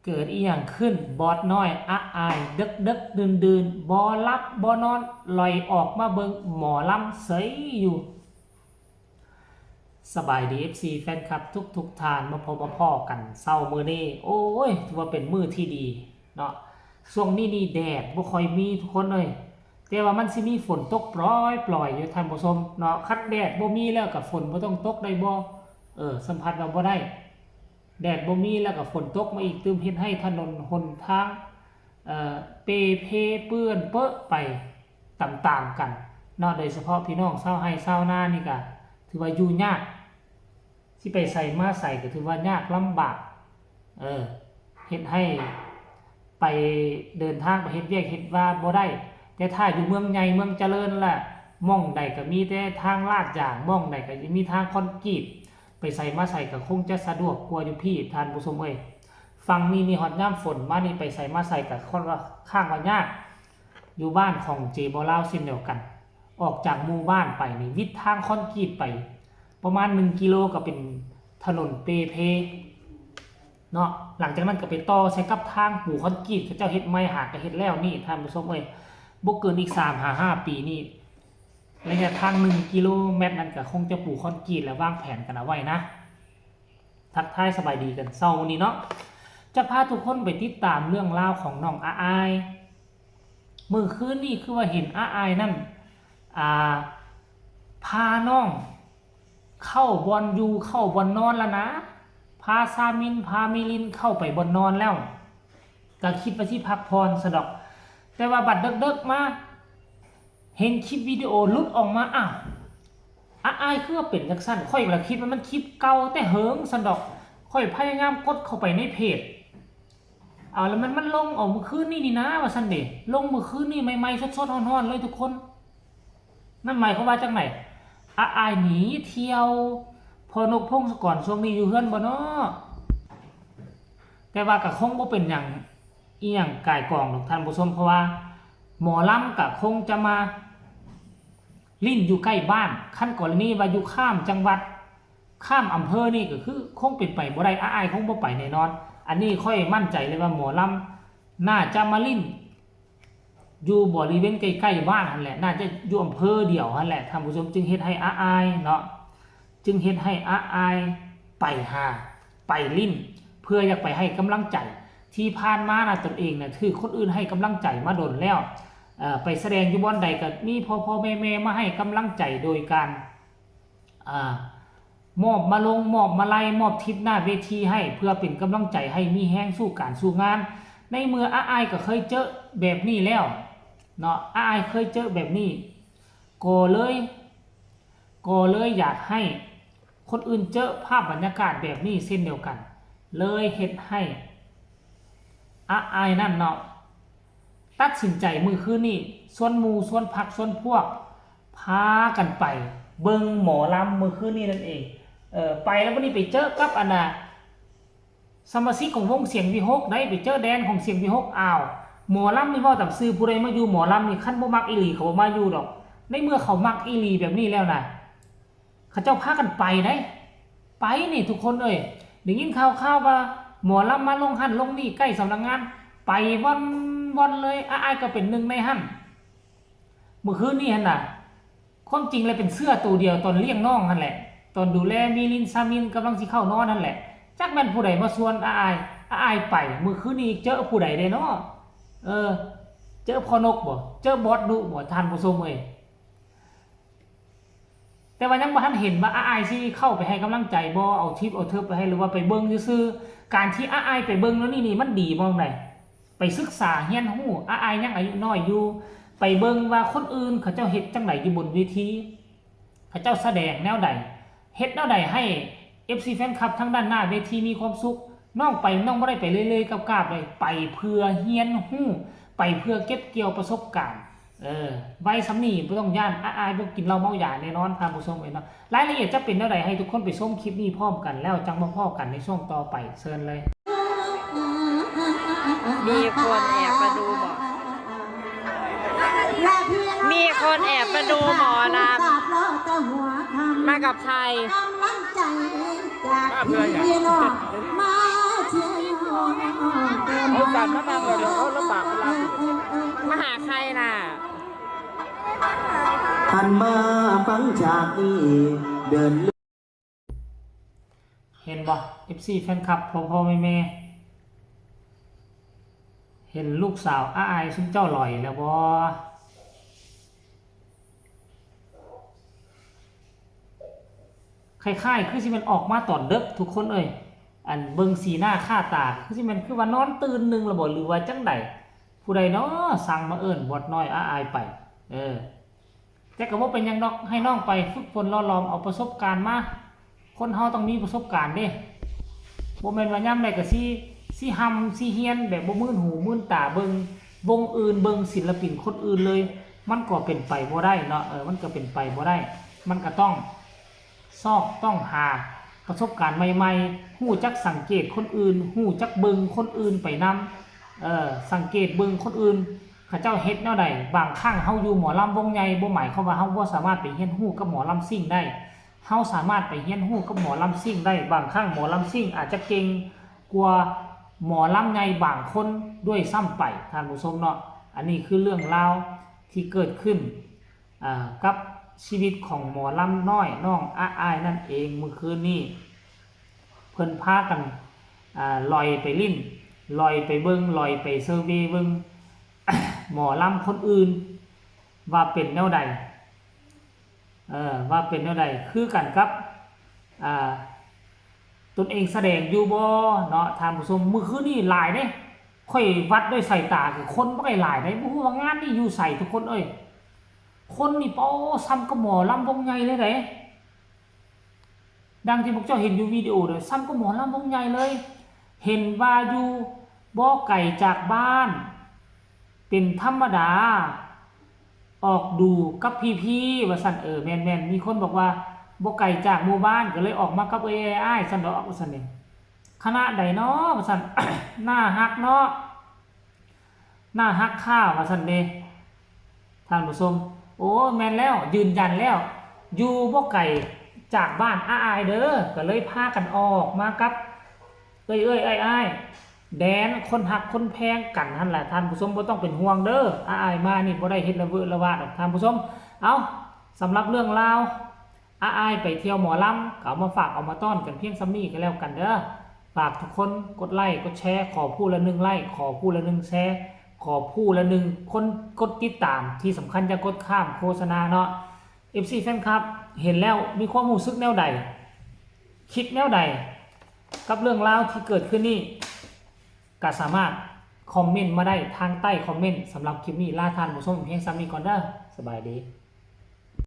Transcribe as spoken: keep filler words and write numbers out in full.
เกิดอีหยังขึ้น บอสน้อยอะอาย เดึกเดึกดื่นดื่นๆ บ่หลับบ่นอน ลอยออกมาเบิ่งหมอลำเสยอยู่ สบายดี เอฟซี แฟนคลับทุกๆท่าน มาพบมาพ้อกันเช้ามื้อนี้ โอ้ย ถือว่าเป็นมื้อที่ดีเนาะ ช่วงนี้นี่แดดบ่ค่อยมีทุกคนเอ้ย แต่ว่ามันสิมีฝนตกปรอยๆอยู่ท่านผู้ชมเนาะ คันแดดบ่มีแล้วก็ฝนบ่ต้องตกได้บ่ เออ สัมผัสว่าบ่ได้ แดดบ่มีแล้วก็ฝนตกมาอีก ตึมเฮ็ดให้ถนนหนทาง เอ่อ เปเพเปื้อนเปอะไปตามๆกันเนาะ โดยเฉพาะพี่น้องชาวไร่ชาวนานี่ก็ถือว่าอยู่ยาก สิไปไสมาไสก็ถือว่ายากลำบาก เออ เฮ็ดให้ไปเดินทางไปเฮ็ดเวียกเฮ็ดงานบ่ได้ แต่ถ้าอยู่เมืองใหญ่เมืองเจริญล่ะ หม่องใดก็มีแต่ทางลาดยาง หม่องใดก็มีทางคอนกรีต ไปไสมาไสก็คงจะสะดวกกว่าอยู่พี้ ท่านผู้ชมเอ้ย ฟังนี่ นี่ฮอดยามฝนมานี่ ไปไสมาไสก็ค่อนข้างว่ายาก อยู่บ้านของเจบ่าวลาวเช่นเดียวกัน ออกจากหมู่บ้านไปนี่ วิดทางคอนกรีตไป ประมาณหนึ่งกิโลก็เป็นถนนเปเพเนาะ หลังจากนั้นก็ไปต่อใส่กับทางปูคอนกรีต เขาเจ้าเฮ็ดใหม่ หากะเฮ็ดแล้วนี่ ท่านผู้ชมเอ้ย บ่เกินอีกสามหาห้าปีนี่ ระยะทางหนึ่งกิโลเมตรนั้นก็คงจะปูคอนกรีต และวางแผนกันเอาไว้นะ ทักทายสบายดีกันเช้านี้เนาะ จะพาทุกคนไปติดตามเรื่องราวของน้องอะอาย มื้อคืนนี้คือว่าเห็นอะอายนั่น อ่า พาน้องเข้าบ่อนอยู่เข้าบ่อนนอนแล้วนะ พาซามิน พามิลินเข้าไปบ่อนนอนแล้ว ก็คิดว่าสิพักผ่อนซะดอก แต่ว่าบัดเดิกๆมา เห็นคลิปวิดีโอหลุดออกมา อ้าว อะอายคือว่าเป็นจั่งซั้น ข้อยก็คิดว่ามันคลิปเก่าแต่เหิงซั้นดอก ข้อยพยายามกดเข้าไปในเพจ เอาแล้วมัน มันลงออกมื้อคืนนี้นี่นะ ว่าซั้นเด้ ลงมื้อคืนนี้ใหม่ๆ สดๆ ร้อนๆ เลยทุกคน นั่นหมายความว่าจั่งใด อะอายหนีเที่ยว พ่อนกพงศกรช่วงนี้อยู่เฮือนบ่น้อ แต่ว่าก็คงบ่เป็นหยัง อีหยังก่ายกองดอกท่านผู้ชม เพราะว่าหมอลำก็คงจะมาเล่นอยู่ใกล้บ้าน คันกรณีว่าอยู่ข้ามจังหวัด ข้ามอำเภอนี่ก็คือคงเป็นไปบ่ได้ อะอายคงบ่ไปแน่นอน อันนี้ข้อยมั่นใจเลยว่าหมอลำน่าจะมาเล่นอยู่บริเวณใกล้ๆบ้านหั้นแหละ น่าจะอยู่อำเภอเดียวหั้นแหละ ท่านผู้ชม จึงเฮ็ดให้อะอายเนาะ จึงเฮ็ดให้อะอายไปหา ไปเล่น เพื่ออยากไปให้กำลังใจ ที่ผ่านมานะตนเองนะถืกคนอื่นให้กำลังใจมาโดนแล้ว เอ่อ ไปแสดงอยู่บ่อนใดก็มีพ่อๆแม่ๆมาให้กำลังใจโดยการ อ่า มอบมาลง มอบมาลัย มอบทิปหน้าเวทีให้ เพื่อเป็นกำลังใจให้มีแฮงสู้การสู้งาน ในเมื่ออะอายก็เคยเจอแบบนี้แล้วเนาะ อะอายเคยเจอแบบนี้ ก็เลย ก็เลยอยากให้คนอื่นเจอภาพบรรยากาศแบบนี้เช่นเดียวกัน เลยเฮ็ดให้อะอายนั่นเนาะ ตัดสินใจมื้อคืนนี้ ชวนหมู่ ชวนพรรค ชวนพวก พากันไปเบิ่งหมอลำมื้อคืนนี้นั่นเอง เออ ไปแล้วบัดนี้ไปเจอกับอันน่ะ สมาชิกของวงเสียงวิหคได้ ไปเจอแดนของเสียงวิหค อ้าว หมอลำนี่เว้าตามซื่อ ผู้ใดมาอยู่หมอลำนี่ คันบ่มักอีหลีเขาบ่มาอยู่ดอก ในเมื่อเขามักอีหลีแบบนี้แล้วนะ เขาเจ้าพากันไปได้ ไปนี่ทุกคนเอ้ย ได้ยินข่าวๆว่าหมอลำมาลงหั่นลงนี่ใกล้สำนักงาน ไปว่อนๆเลย อะอายก็เป็นหนึ่งในหั่น มื้อคืนนี้หั่นน่ะ ความจริงแล้วเป็นเสื้อตัวเดียวตอนเลี้ยงน้องหั่นแหละ ตอนดูแลมิลิน ซามินกำลังสิเข้านอนหั่นแหละ จักแม่นผู้ใดมาชวนอะอาย อะอายไป มื้อคืนนี้เจอผู้ใดเด้เนาะ เออ เจอพ่อนกบ่ เจอบอสดุบ่ ท่านผู้ชมเอ้ย แต่ว่ายังบ่ทันเห็นว่าอะอายสิเข้าไปให้กำลังใจบ่ เอาทิปเอาเทิปไปให้ หรือว่าไปเบิ่งซื่อๆ การที่อะอายไปเบิ่งแล้วนี่ นี่มันดีหม่องใด ไปศึกษาเรียนรู้ อะอายยังอายุน้อยอยู่ ไปเบิ่งว่าคนอื่นเขาเจ้าเฮ็ดจั่งใดอยู่บนเวที เขาเจ้าแสดงแนวใด เฮ็ดแนวใดให้ เอฟซี แฟนคลับทางด้านหน้าเวทีมีความสุข น้องไป น้องบ่ได้ไปเรื่อยๆกาบๆเลย ไปเพื่อเรียนรู้ ไปเพื่อเก็บเกี่ยวประสบการณ์ เออ วัยส่ำนี้บ่ต้องย้าน อะอายบ่กินเหล้าเมายาแน่นอน ท่านผู้ชมเอ้ยเนาะ รายละเอียดจะเป็นแนวใด ให้ทุกคนไปชมคลิปนี้พร้อมกัน แล้วจั่งมาพ้อกันในช่วงต่อไป เชิญเลย มีคนแอบมาดูหมอ มีคนแอบมาดูหมอลำ มากับใคร กำลังใจจากพี่น้องมาเชียร์น้อง เห็นบ่ เอฟซี แฟนคลับ พ่อพ่อแม่แม่ เห็นลูกสาวอ้าอายซุมเจ้าหล่อยแล้วบ่ คล้ายๆ คือสิแม่นออกมาตอนเดิกทุกคนเอ้ย อันเบิ่งสีหน้าค่าตา คือสิแม่นคือว่านอนตื่นหนึ่งแล้วบ่ หรือว่าจั่งใด ผู้ใดน้อสั่งมาเอิ้นบอสน้อยอ้าอายไป เออ แต่ก็บ่เป็นหยังดอก ให้น้องไปฝึกฝนหล่อหลอมเอาประสบการณ์มา คนเฮาต้องมีประสบการณ์เด้ บ่แม่นว่ายามใดก็สิ สิร่ำสิเรียนแบบบ่มื่นหูมื่นตาเบิ่ง วงอื่นเบิ่งศิลปินคนอื่นเลย มันก็เป็นไปบ่ได้เนาะ เออ มันก็เป็นไปบ่ได้ มันก็ต้องซอกต้องหาประสบการณ์ใหม่ๆ ฮู้จักสังเกตคนอื่น ฮู้จักเบิ่งคนอื่นไปนำ เออ สังเกตเบิ่งคนอื่น เขาเจ้าเฮ็ดแนวใด บางครั้งเฮาอยู่หมอลำวงใหญ่ บ่หมายความว่าเฮาบ่สามารถไปเรียนรู้กับหมอลำซิ่งได้ เฮาสามารถไปเรียนรู้กับหมอลำซิ่งได้ บางครั้งหมอลำซิ่งอาจจะเก่งกว่าหมอลำใหญ่บางคนด้วยซ้ำไป ท่านผู้ชมเนาะ อันนี้คือเรื่องราวที่เกิดขึ้น อ่า กับชีวิตของหมอลำน้อยน้องอ้าอายนั่นเอง มื้อคืนนี้ เพิ่นพากัน อ่า ลอยไปลิ้น ลอยไปเบิ่ง ลอยไปเซอร์เวย์เบิ่ง หมอลำคนอื่น ว่าเป็นแนวใด เออ ว่าเป็นแนวใด คือกันกับ อ่า ตนเองแสดงอยู่บ่เนาะ ท่านผู้ชม มื้อคืนนี้หลายเด้ ข้อยวัดด้วยสายตาคือคนบ่ได้หลายเด้ บ่ฮู้ว่างานนี้อยู่ไสทุกคนเอ้ย คนนี่ โอ้ ส่ำกับหมอลำวงใหญ่เลยเด้ ดังที่พวกเจ้าเห็นอยู่วิดีโอเด้อ ส่ำกับหมอลำวงใหญ่เลย เห็นว่าอยู่บ่ไกลจากบ้าน เป็นธรรมดา ออกดูกับพี่ๆ ว่าซั่น เออ แม่นๆ มีคนบอกว่าบ่ไกลจากหมู่บ้าน ก็เลยออกมากับเอื้อยอ้ายซั่นดอก ว่าซั่นเด้ คณะใดน้อ ว่าซั่น น่าฮักเนาะ น่าฮักค่า ว่าซั่นเด้ ท่านผู้ชม โอ้ แม่นแล้ว ยืนยันแล้ว อยู่บ่ไกลจากบ้านอ้าอายเด้อ ก็เลยพากันออกมากับ เอื้อยๆ อ้ายๆ แดนคนฮักคนแพงกันหั่นแหละ ท่านผู้ชมบ่ต้องเป็นห่วงเด้อ อ้าอายมานี่บ่ได้เฮ็ดละเวอะละวาดอก ท่านผู้ชม เอ้า สำหรับเรื่องราว อ้าอายไปเที่ยวหมอลำ ก็เอามาฝากเอามาต้อนกันเพียงส่ำนี้ก็แล้วกันเด้อ ฝากทุกคนกดไลค์กดแชร์ ขอผู้ละหนึ่งไลค์ ขอผู้ละหนึ่งแชร์ ขอผู้ละหนึ่งคนกดติดตาม ที่สำคัญอย่ากดข้ามโฆษณาเนาะ เอฟซี แฟนคลับ เห็นแล้วมีความรู้สึกแนวใด คิดแนวใด กับเรื่องราวที่เกิดขึ้นนี่ ก็สามารถคอมเมนต์มาได้ทางใต้คอมเมนต์ สำหรับคลิปนี้ลาท่านผู้ชมเพียงส่ำนี้ก่อนเด้อ สบายดี